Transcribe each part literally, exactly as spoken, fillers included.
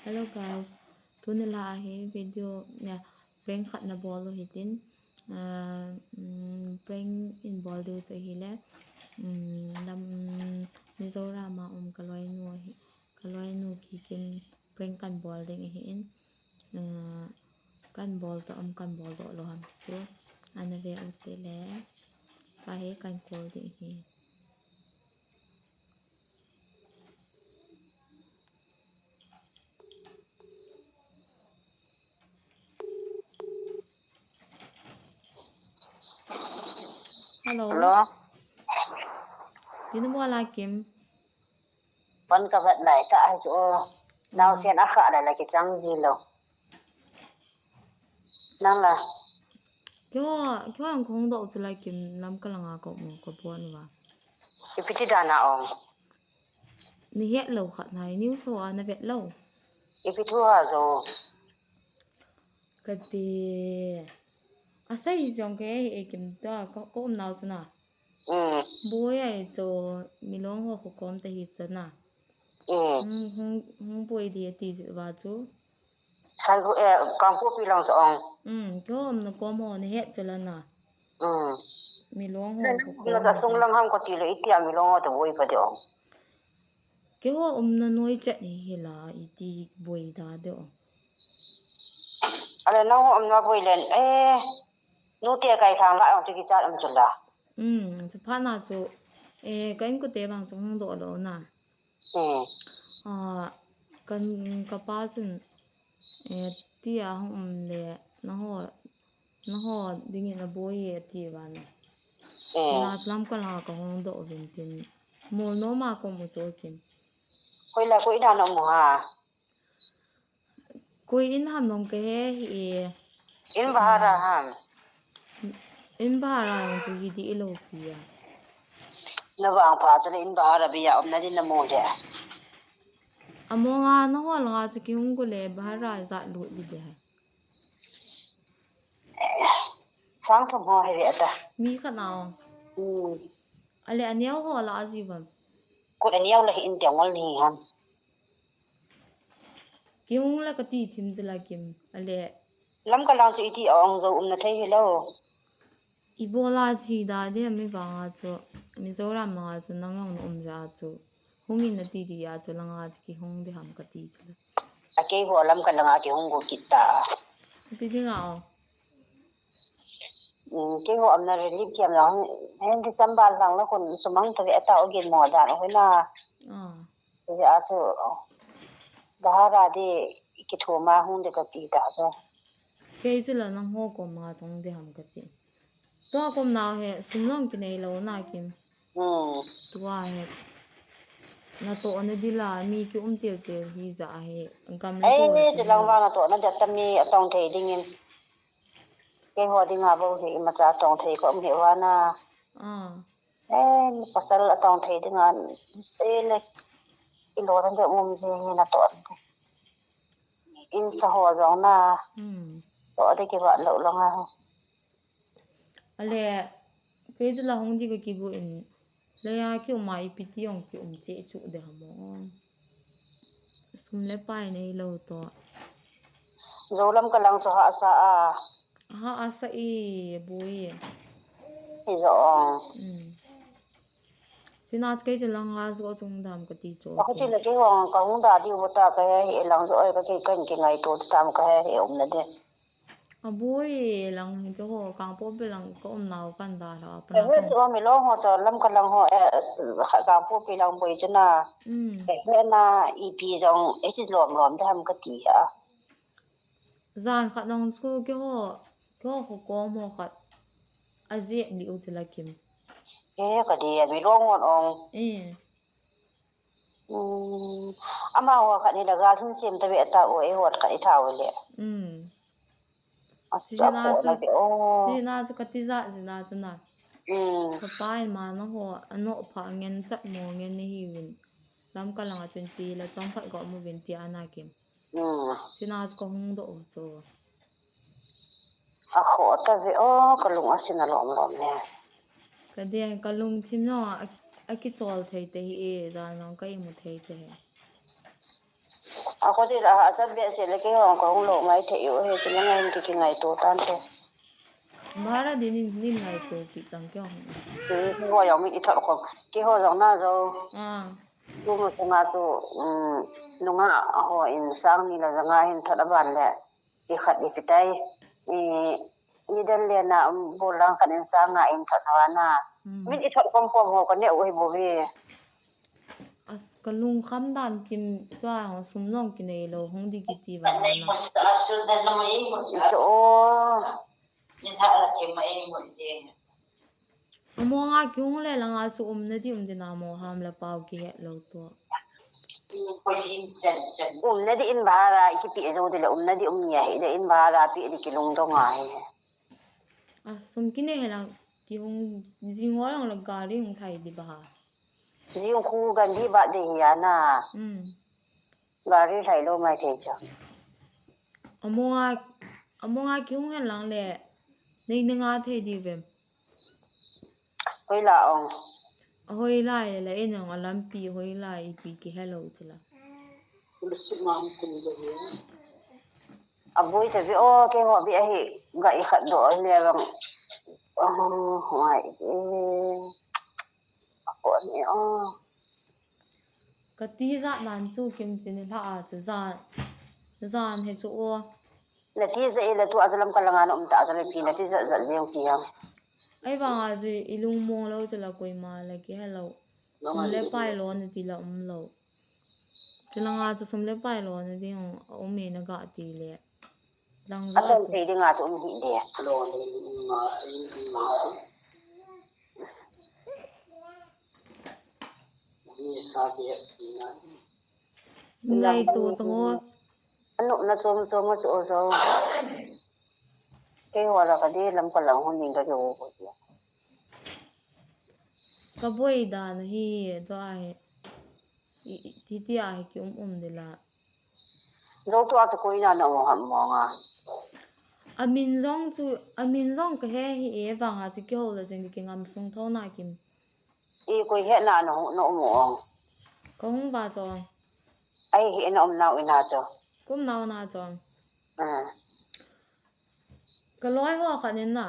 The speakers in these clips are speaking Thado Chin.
Hello guys, tuni la hi video ne prank khat na bol u hitin, ah, um, prank in bol diu chu hile, um, lam Mizoram a um ka loinu hi, ka loinu Kikim prank kan bol ding ahin, ah, kan bol to um kan bol doh lou ham chu ana ve u te le, ka hi kan call ding hi. Hello. Hello. Inu mo la Kim. Pan ka vat lai ta ai chu. Nau sen a kha la la ki chang ji lo. Nang la. Kyo, kyo ang kong do chu la Kim lam ka langa ko mo ko pon wa. Ipi ti dan a ong. Ni het lo khat nai, news ho a na vet lo. Ipi thu ha zo. Ka ti. A sai jong ke e Kim ta, ko, ko um nau chu na. Mm. Boi ai chu, Milong ho ko kom ta hi chu na. Mm. Hung, hung, hung boi di ti va chu. Sai ko, eh, Kangpokpi lang chu ong. Mm, ko um na kom ho na het chu la na. Mm. Milong ho ko kom na sung lang ham ko ti le iti a Milong ho ta boi pa di ong. Keiho umna noi chet hi hila, iti boi da de o. Ale nang umna boi len, eh, nu te kai thang la ang chu kichat um chu la. Um, chu phat na chu, eh, ka inkote bang chu hung doh lou na. Um. Ah, kan, ka pa chun, eh, tia hung um le, na ho, na ho dingin a boi e, ti va na. Um. Chuna chu lam ka la ka hung doh vin tin. Mol no ma ko mu chu Kim. Koi la koi dan a mu ha. Koi in ham nom ka he hi e. In bahara ham. In bahara ham chu hi di ilo pi a. Na vang pha chu le in bahara bi a um na din na mu de. A mo nga na ho la chu ki hung ko le bahara za lu bi de. Sang thum ho hi ve ta. Mi kha na ong. Um. Ale a neo ho la a ji vam. Ko a neo la hi in te ngol ni ham. Ki hung la ka ti thim chu la Kim. Ale. Lam ka lang chu iti a ong zo um na thei hi lo. I bola chi da de mi vang a chu. Mizoram a chu nang ong na um ja chu. Hung in na ti di a chu langa chu ki hung de ham ka ti chu la. A keiho lam ka langa ki hung ko kit ta. Pi ding a o. Um, keiho amna relief camp lang, hen December lang la kun sumang ta ve ta o gin mo dan o na. Ah. Ve a chu, bahara di kithuma hung de ka ti ta chu. Kei chu la nang ho kom ma chong de ham ka ti. Tua kom na he sum long ki nei lo na Kim. Hmm. Tua he. Na to na di la mi ki um til til hi ja he. Gam la to. Eh, ti lang va na to na de ta mi a tong thei ding in. Keiho dinga bou hi imacha tong thei ko um hi vana. Ah. Eh, pasal a tong thei dinga, eh, le, i lo ran de um ji ni na to. In sa ho jong na. Hmm. To de ki va lo lo nga. Ale, kei chu la hung di ka ki gu in. Leia ki um a ipi ti ong ki um che chu de ha mo. Sum le pai nei lo to. Zo lam ka lang chu ha sa a. Ha a sa i bui. I zo ong. Mm. China chu kei chu lang ha zo chung dam ka ti chu. Ka ti le kei wang ka hung da di u ta ka he lang zo ai ka kei kan ki ngai to tam ka he um na de. A bui lang hi keiho, Kangpokpi lang ka um nau kan da la, a pana. Eh, tong. Tua Milong ho to, lam ka lang ho, eh, kha Kangpokpi lang bui chu na. Mm. Eh, he na, ipi jong, eh, chi lom lom de ham ka ti a. Jan khat nong chu keiho, keiho kho kom ho khat. A ji di u chu la Kim. Eh, ka di a Milong ho ong. Eh. Um, ama ho khat ni la gal hin sem ta ve ta o, eh, hot khat i tha o le. Um. A sa ko na ve o. Sina chu ka ti ja, sina chu na. Um. Ka pa in ma na ho, a no pha ngen chat mo ngen ni hi vin. Lam ka lang a chun pi la chong phat go mu vin ti a na Kim. Um. Sina chu ka hung do o chu. A kho ta ve o, ka lung a sin a lom lom ne. Ka dia, ka lungthim no, a, a kichol thei te hi e, jan nong ka imu thei te hi. Ako ti la ha sat be se le keiho kahung lou ngai thei u he, chule ngai ki, kingaito tante. Bhara din in, nin ngaito ki tang keiho. Keiho jong min ithot khom. Keiho jong na jo. Ah. Tuma sunga chu, um, nungah ho in sang ni le janga hin thot aban le. Ikhat ipi tai. I, Netherland a, um, bol lang khat in sang nga in thot ho ana. Hmm. Min ithot khom khom ho kaneh u hi bou ve. As, kalungkham dan kim tua sum jong kinei lou hung di kiti vang ana. Ito o. Amonga kihung le langa chu umna di um di na mo ham le pao kihet lou tua. Umna di in bhara kipe jou di le umna di um nia hi le in bhara pe di kilungdong ahi. A sum kinei he lang kihung jing ho lang le gari hung lhai di ba ha. Jing khu gan di ba de hi ana. Hmm. Gari lhai lou mai thei chu. Amonga, amonga kihung hen lang le, nei na nga thei di vem. Hoila ong. Ahoila le, le, in ong alampi, hoila ipi kihelou chu la. Aboi thei ve o, keiho bi ahi, ga ikhat doh le vang. Oh, hoi, eh. Ako ni o. Ka tijat nan chu kimchin hi lha a chu jan, jan hi chu o. Na tijat e la tua chu lam ka langa na um ta chu le pi na tijat jat jeng pi ham. Ahivanga chu ilungmong lou chu la koima le kihelou. Sum le pai lo na ti la um lou. Chu langa chu sum le pai lo na ti hung a um e na ga ti le. Lang jo a chu. Athei dinga chu um hi de. Ngaito tong o. Anopna chom chom a chu o jo. Keiho la ka di lam ka lang hung ding ka jo ko tia. Ka boi dan hi, tua hi. I, i, ti, ti a hi ki um um de la. Jou tua chu koi na na um ham mong a. Amin jong chu, amin jong ka he hi e vanga chu kihou le jeng di kingam sung tho na kim. I koi he na na hu, na um ong. Ka hung va chong. Ai hi na um nau ina chu. Kum nau na chong. Ah. Ka loi ho khat nin na.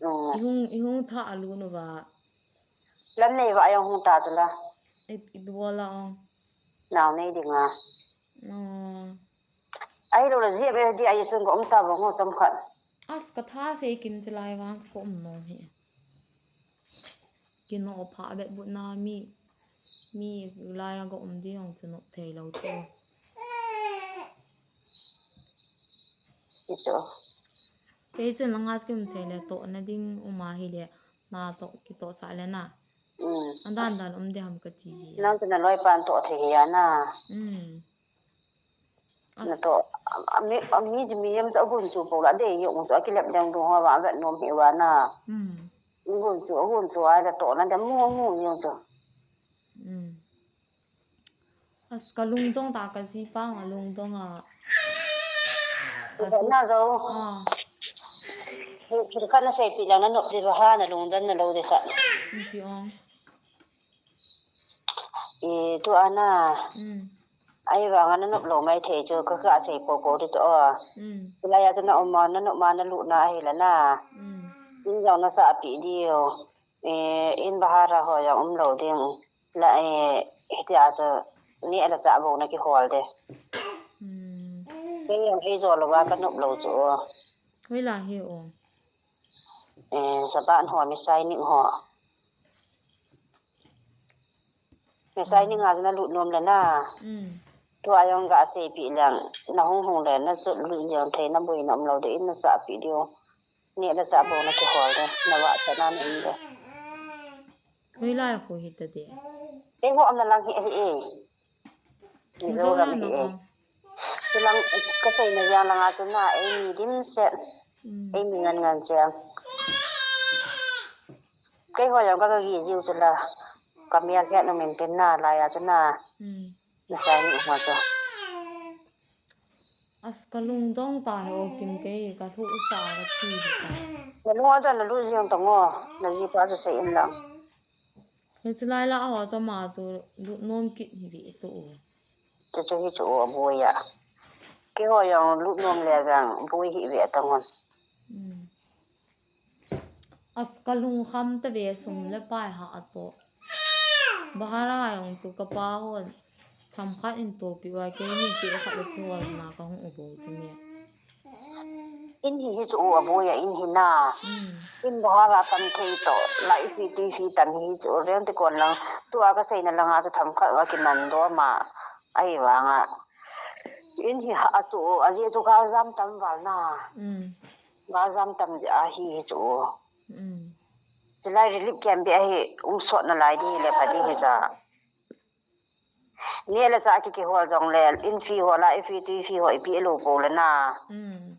Oh. I hung, i hung tha alu nu va. Lam nei va ayong hung ta chu la. I, i bol la ong. Nau nei dinga. Oh. Ahilou le jia be di ai chun ka um ta vang ho chom khat. As ka tha se kim chu lai vang chu ka um nom hi. Kino pha bet but na mi, mi lai a ka um di hong chu nop thei lou chu. Hichu. Kei chun langa kim thei le toh na ding um ahi le na toh kitoh sah le na. Mm. Adan dan um di ham ka ti hi. Nang chu na loi pan toh thei hi a na. Mm. As- Na toh, a, a mi, a mi ji mi yam chu agun chu po la de yo chu akilep dang du ho va vet nom hi va na. Mm. Agun chu, agun chu ai la toh na de mu mu yo chu. Mm. As ka lungdong ta ka ji pa nga lungdong a. Ka na zo. Ah. Thil khat na seipi lang na nop di va ha na lungdon na lou di khat. Ipi ong. I tu ana. Mm. Ahivanga na nop lou mai thei chu ka ka sei po po di chu o. Mm. Hilai a chu na um ma na nop ma na lu na ahi la na. Mm. In jong na sa pi di o. Eh, in bahara ho jong um lou ding. La, eh, hitia chu neh le chah bou na kihol de. Hmm. Kei jong ei jo louva ka nop lou chu. Hoila hi o. Eh, Saban ho, Misaining ho. Misaining a chu na lut nom le na. Hmm. Tua jong ga seipi leng. Na hung hung le na chu lut jong thei na boi na um lou de in na sa pi diu. Neh le chah bou na kihol de, na vahchat na na um de. Hoilai khu hita de. Keiho umna lang hi, hi e. Mizoram hi e. Chulang ka seina jeng langa chu na, eimi dimset. Mm. Eimi ngan ngan cheng. Keiho jong ka, ka gi jiu chu la. Ka mel het na min tin na, lai a chu na. Mm. Misaining ho chu. As ka lungdong ta he o Kim, kei ka thu u sa ka thi di ta. Na lung a ta na lu jeng tong o, na jipa chu sei in lang. Hichu lai la ho chu ama chu lut nom kit hi ve tu. Chu hi chu aboi a. Keiho jong lut nom le vang boi hi ve tang hon. Hmm. As ka lungkham ta ve, sum le pai ha ato. Bahara jong chu ka pa hon themkhat in topi uva, keini khat le thua na ka hung u bou chu me. In hi hi chu u aboi a, in hi na. Hmm. In bahara tam thei to, la ipi ti hi tam hi chu rent te kon lang. Tua ka seina langa chu themkhat uva kiman do ma. Ahivanga. In hi ha chu, ajeh chu ka jam tam val na. Hmm. Ba jam tam jeh ahi hi chu. Hmm. Chulai relief camp beh ahi, um sot nalai ding le pha ding hi ja. Neh le chah ki kihol jong le, in fee ho la, in fee tui fee ho ipi lou pou le na. Hmm.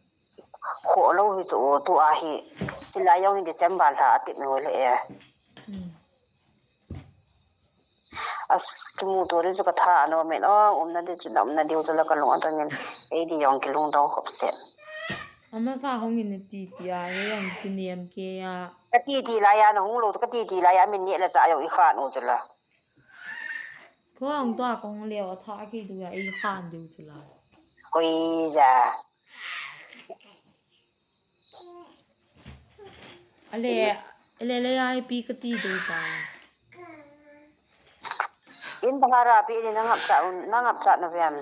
Kho lou hi chu tu ahi. Chulai jong hi December lha a tip nu le e. Hmm. As, kimuto ding chu ka tha anom in, o, umna ding chu na umna ding chu la ka lung adong in, ei ding jong kilungdong khop seh. Amasa hung in titi a, ei jong kinem kei a. Ka titi lai a, na hung lou, ka titi lai a, min neh le chah jong i khan u chu la. Ko hung tua kong leo a tha ki du a, i khan diu chu la. Koi ja. Ale, ale, le ai pi ka ti dei ta. In bahara pi ni na ngap cha un, na ngap cha na vem.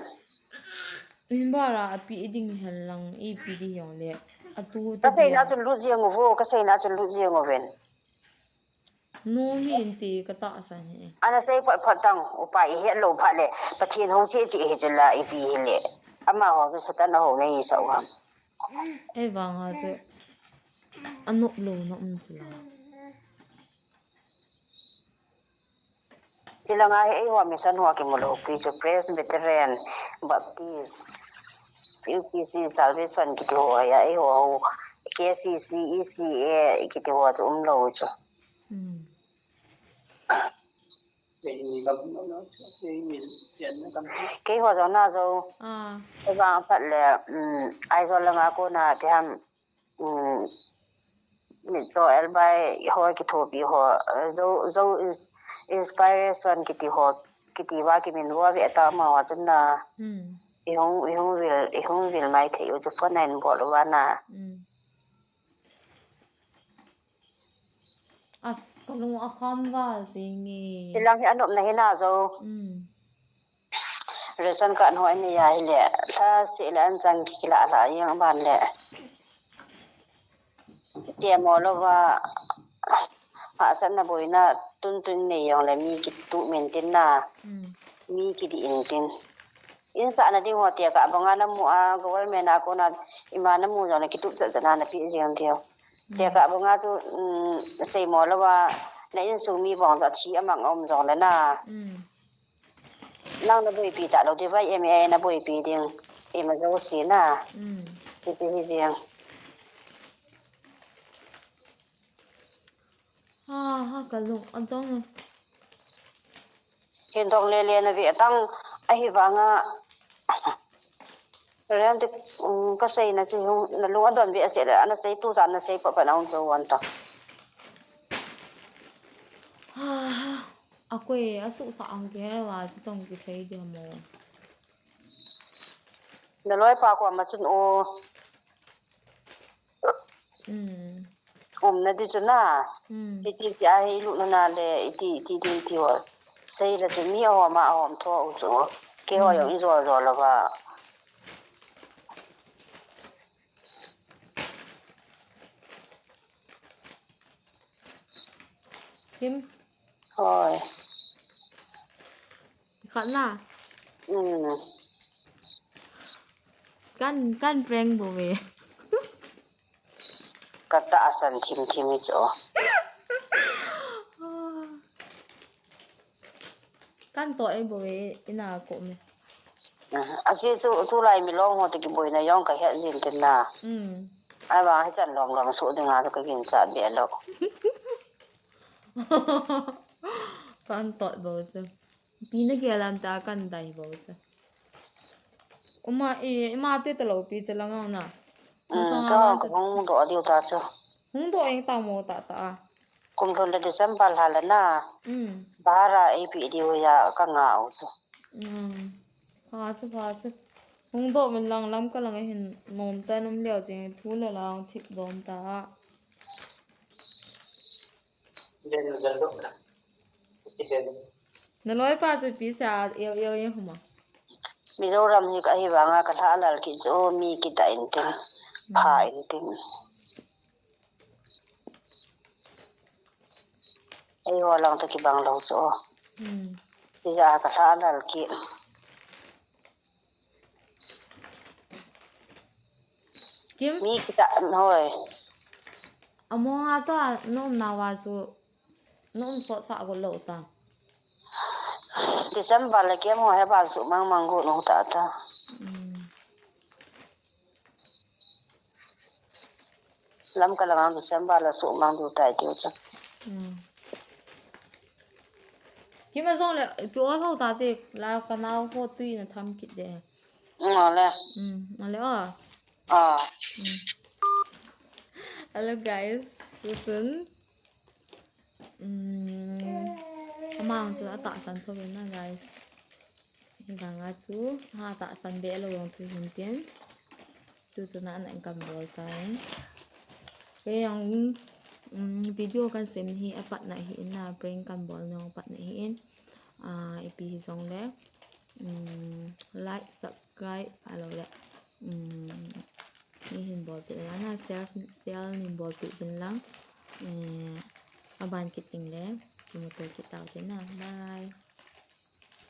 In bahara a pi ding hen lang, i pi di jong le. Atu ta ka seina dia. Chun lut jeng u vo, ka seina chun lut jeng u ven. Nu hi in ti ka tahsan hi. Ana sei phat phat tang, upa i het lou phat le, Pathen hou che che hi chu la i pi hi le. Amaho chu Satan a hou na hi sa u ham. Ei vang a chu, a nop lou na um chu la. Chulanga hi eiho mission ho kimu lou pi chu Presbyterian, Baptist, U P C, Salvation kiti ho a, eiho ho, K C C, E C A kiti ho chu um lou chu. Hmm. Keiho jong na jo. Ah. Ei vang phat le, um, Aizawl langa kona ti ham, um, mi jo elbai ho kithopi ho, jo, jo ins-, inspiration kiti ho, kiti va kimin vo ve ta ma ho chun na. Hmm. I hung, i hung vil, i hung vil mai thei u chu phone a in bol uva na. Hmm. As, ka lung a kham val jing e. Hilang hi anop na hi na jo. Mm. Ration card ho ani a hi le. Lha se le an chang ki kila la yang ban le. Te mo lo va. Ha san na boina tun tun nei jong le mi kitu min tin na. Mm. Mi kidi in tin. Insahna ding ho tekah banga namu a, government a kona ima namu jong le kitup chat chat na napi jing diu. Mm. Tekah banga chu, um, seimo louva, na insung mi bang chu athi amang aum jong le na. Mm. Nang naboipi talou diu vai, M A na boipi ding. Ima jouse na. Mm. Hiti hi ding. Ha, ha, ka lung adong. Hin dong lele na ve tang, ahivanga. Rem te, um, ka seina chu hung, na lung adon ve ase le, ana sei tu jan na sei pa pa na hung jo wan ta. Ha, ha. Akoi, asuhsa ang ke, wa chu tong ki sei dia mo. Na loi pa ko ma chun o. Mm. Umna di chu na. Mm. Iti ti a hei lu na na le, iti, iti, iti, iti ho. Sei la chu mi ahom a ahom tho u chu. Keiho jong i jo jo louva. Him. Hoi. Khat na. Mm. Kan, kan prank bou ve. Ka tahsan thim thim i chu. Kan to e bou ve, ina ko me. Mm. Achi chu, chu lai mi long ho te kiboina jong ka het jin tin na. Mm. Ai wa hi kan lom lom su ding a chu ka gin cha be lo. Kan to bou chu. Pi na gel lam ta kan dai bou ta. Uma, i, ima te ta lo pi cha lang na. Mm, masang ka a ka ta hung do diu ta chu. Hung do eng ta mo ta ta a. Kum lhun le December lha le na. Mm. Bara ei pi diu ya ka ngah u chu. Mm. Pha chu, pha chu. Hung doh min lang, Lamka lang a hin nom ta, nom leo ching thu le lang thip dom ta. Na loipa chu ipi sa, eo, eo, eo, huma. Mizoram hi ka hi vanga ka lha lal kit chu mi kita in tin. Pha in tin. Eiho lang toh kibang lou chu. Hmm. Ija ka lha lal kit. Kim? Mi kita hoi. Among a to a nom na wa chu nom sot sa go lo ta. December le kem ho he ban su mang mang go no ta ta. Hmm. Lamka lang December la su mang du tai tiu chu. Hmm. Kim a jong le, ki ol ho ta te, la ka nau ho tui na tham kit de. Nga le. Hmm, nga le, oh. Ah. Hmm. Hello guys, tuchun. Hmm. Amang chu atahsan tho na guys. Hi vanga chu, ha tahsan be lo jong chu hin tin. Tuchun a ana kan bol ta in. Kei jong, um, video kan sem hi apatna hi in na, prank kan bol jong apatna hi in. Ah, ipi hi jong le, um, like, subscribe, alo le, um, ni hin bol peh lang na, share, share ni bol peh din lang. Eh, aban kit ding le, kimuto kit tau tin na. Bye.